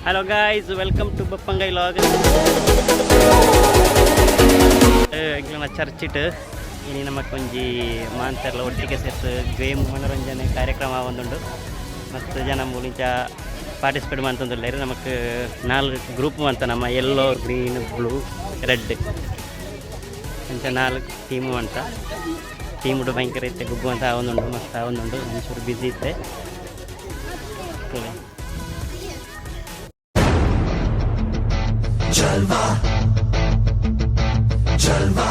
Hello guys, welcome to Bappangai vlog. ಎಂಕ್ಲೆನ ಚರ್ಚಿಟ್ ಇನಿ ನಮಕ್ ಒಂಜಿ ಮಾಂತೆರ್ಲ ಒಟ್ಟಿಗೆ ಸೇರ್ದು ಗೇಮ್ ಮನೋರಂಜನೆ ಕಾರ್ಯಕ್ರಮ ಒಂದುಂಡು. ಮಸ್ತ್ ಜನ ಮೂಲಿಂಚ ಪಾರ್ಟಿಸಿಪೇಟ್ ಮಂತೊಂದುಲ್ಲೆರ್. ನಮಕ್ ನಾಲ್ಕು ಗ್ರೂಪ್ ಮಂತ ನಮ್ಮ, ಎಲ್ಲೋ, ಗ್ರೀನ್, ಬ್ಲೂ, ರೆಡ್ ಅಂಚ ನಾಲ್ಕು ಟೀಮು ಅಂತ. ಟೀಮ್ ಭಯಂಕರ ಇತ್ತೆ ಗೊಬ್ಬು ಅಂತ ಆವೊಂದುಂಡು, ಮಸ್ತ್ ಆವೊಂದುಂಡು. ಒಂಚೂರು ಬಿಸಿ ಇತ್ತೆ ತೂಲೆ. Jalva. Jalva.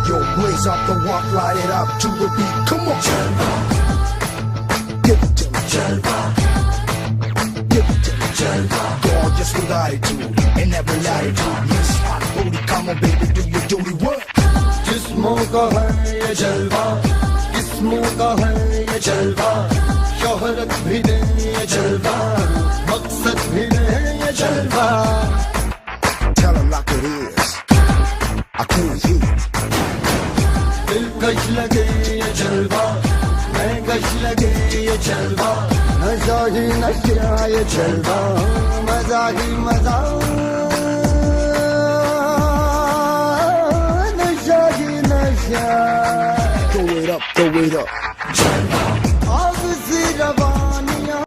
Yo, blaze up the walk, light it up to the beat. Come on. Jalva. Give it to me. Jalva. Give it to me. Jalva. Gorgeous with attitude and every latitude. Miss Hot Booty, come on, baby, do your duty. What? जिस्मों का है ये जलवा, किस्मों का है ये जलवा, शोहरत भी दे ये जलवा, मकसद भी दे ये जलवा। Tell 'em like it is. I can't hear it. दिलकश लगे ये जलवा, मैं कश लगे ये जलवा, नशा ही नशा ये जलवा, मजा ही मजा, नशा ही नशा। Throw it up, throw it up. आग सी रवानियां।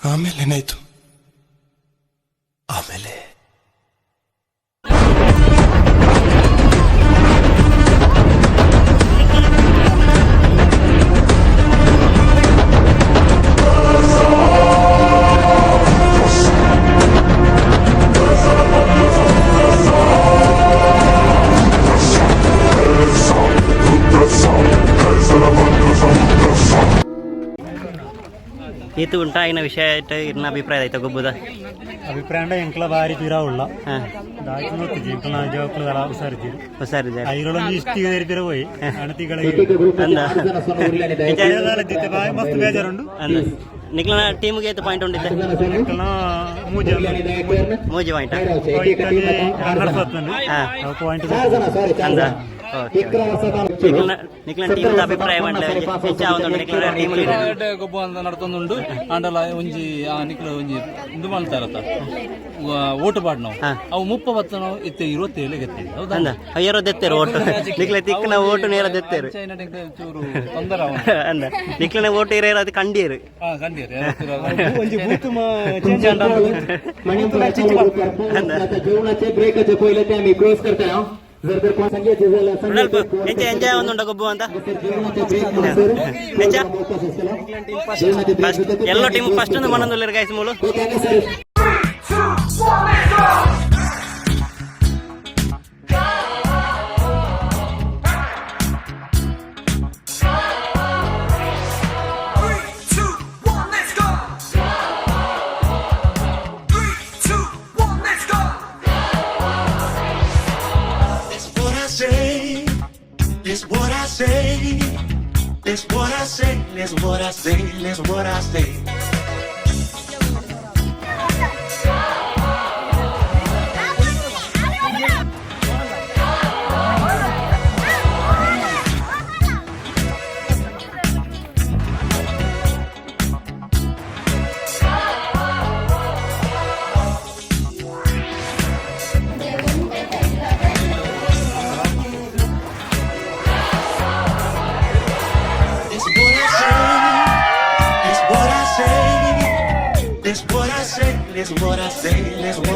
ಆಮೇಲೆ ಏನಾಯ್ತು? ಆಮೇಲೆ ಈತು ಉಂಟಾಯಿನ ವಿಷಯ ಇಟ್ಟು ಇರ್ನ ಅಭಿಪ್ರಾಯ ಆಯ್ತಾ ಗೊಬ್ಬುದ? ಅಭಿಪ್ರಾಯ ಅಂಡ ಎಂಕ್ಲ ಬಾರಿ ಪಿರಾವುಳ್ಳ. ದಾಯ್ತು ನೋಡ್ತಿದ್ವಿ, ಎಂಕ್ಲ ಜೋಕ್ಲು ದಳ ಹುಷಾರಿದ್ದೀರಿ. ಹುಷಾರಿದೆ. ಐರೊಳೊಂದು ಇಷ್ಟಿಗೆ ನೇರ್ಪಿರ ಹೋಯಿ ಅಣತಿಗಳ ಅಂದ. ಬಾಯಿ ಮಸ್ತ್ ಬೇಜಾರುಂಡು. ಅಂದ, ನಿಕ್ಲನ ಟೀಮ್ಗೆ ಏತು ಪಾಯಿಂಟ್ ಉಂಡಿತ್ತೆ? ಎಂಕ್ಲನ ಮೂಜಿ. ಮೂಜಿ ಪಾಯಿಂಟ್. ರನ್ನರ್ಸ್ ಬತ್ತಂಡು. ಪಾಯಿಂಟ್. ಅಂದ, ಓಕೆ. ನಿಕ್ಲನ ನಿಕ್ಲನ ಟೀಮ್ ಅಭಿಪ್ರಾಯ ಮಂಡಲ ಹೆಚ್ಚಾವೊಂದುಂಡು ನಿಕ್ಲನ ಟೀಮ್. ಎಡ್ಡೆ ಗೊಬ್ಬು ಅಂತ ನಡ್ತೊಂದುಂಡು. ಆಂಡಲ ಒಂಜಿ ಆ ನಿಕ್ಲು ಒಂಜಿ ಇಂದು ಮಲ್ತಾರತ್ತ, ಓಟು ಪಾಡ್ನವು. ಅವು 30 ಬತ್ತನವು ಇತ್ತೆ 27 ಗೆತ್ತಿ, ಹೌದಾ? ಅಂದ, ಏರೋ ದೆತ್ತೇರು ಓಟು. ನಿಕ್ಲೆ ತಿಕ್ಕನ ಓಟು ನೇರ ದೆತ್ತೇರು. ಚೈನಾ ಚೂರು ತೊಂದರೆ ಅವನು. ಅಂದ, ನಿಕ್ಲನ ಓಟು ಏರೋ ಅದು ಕಂಡಿಯರು. ಹಾ, ಕಂಡಿಯರು. ಒಂಜಿ ಬೂತ್ ಚೇಂಜ್ ಅಂಡ. ಅಂದ. जेवणाचे ब्रेकाचे पयले ते आमी क्लोज करतले हांव जर तर कोण सांगचे जाल्यार. ಸ್ವಲ್ಪ ಎಂಚ ಎಂಜಾಯ್ ಒಂದುಂಡ ಗೊಬ್ಬು ಅಂತ? जेवणाचे ब्रेक म्हणसर ಎಂಚ? अवकाश आसतलो जेवणाचे ब्रेक. ಫಸ್ಟ್ ಎಲ್ಲೋ ಟೀಮ್ ಫಸ್ಟ್ ಒಂದು ಮನೊಂದುಲ್ಲೆರ್ ಗೈಸ್ ಮೂಲು. Okay sir. Three, two, one, let's go. Three, two, one, let's go. That's what I say. That's what I say. That's what I say. That's what I say. That's what I say. That's what I say. That's what I say. That's what I say. That's what I say. That's what